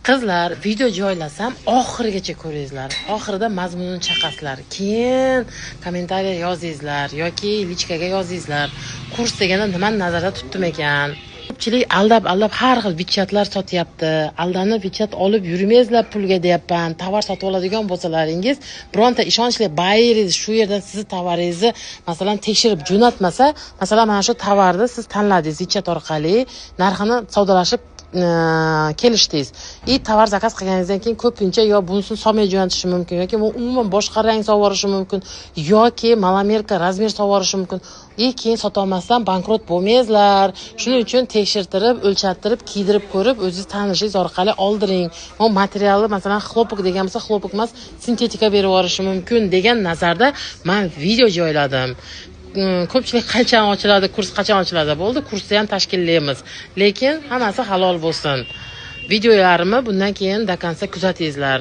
Qizlar, video joylasam, oxirigacha ko'ringizlar. Oxirida mazmunini chaqasizlar. Keyin kommentariya yozingizlar yoki личка ga yozingizlar. Kurs deganda nimani nazarda tutdim ekan? Ko'pchilik aldab aldab har xil WeChatlar sotyapti. Aldanib WeChat olib yurmaysizlar pulga deyapman. Tovar sotib oladigan bo'lsalaringiz, bironta ishonchli bayeringiz shu yerdan sizni tovaringizni, masalan, tekshirib jo'natmasa, masalan, mana shu tovarni siz tanladingiz WeChat orqali, narxini savdolashib kelishdingiz и tovar zakaz qilganingizdan keyin ko'pincha yo bunisini solmay jo'natishi mumkin yoki bu umuman boshqa rang solib yuborishi mumkin yoki маломерка razmer solib yuborishi mumkin и keyin sotolmasdan bankrot bo'lmaysizlar. Shuning uchun tekshirtirib, o'lchattirib, kiydirib ko'rib, o'zingiz tanishingiz orqali oldiring. U materialni, masalan, хлопок degan bo'lsa, хлопок emas, sintetika berib yuborishi mumkin degan nazarda man video joyladim. Ko'pchilik qachon ochiladi kurs, qachon ochiladi? Bo'ldi, kursni ham tashkillaymiz, lekin hammasi halol bo'lsin. Videolarimni bundan keyin до конца kuzatingizlar.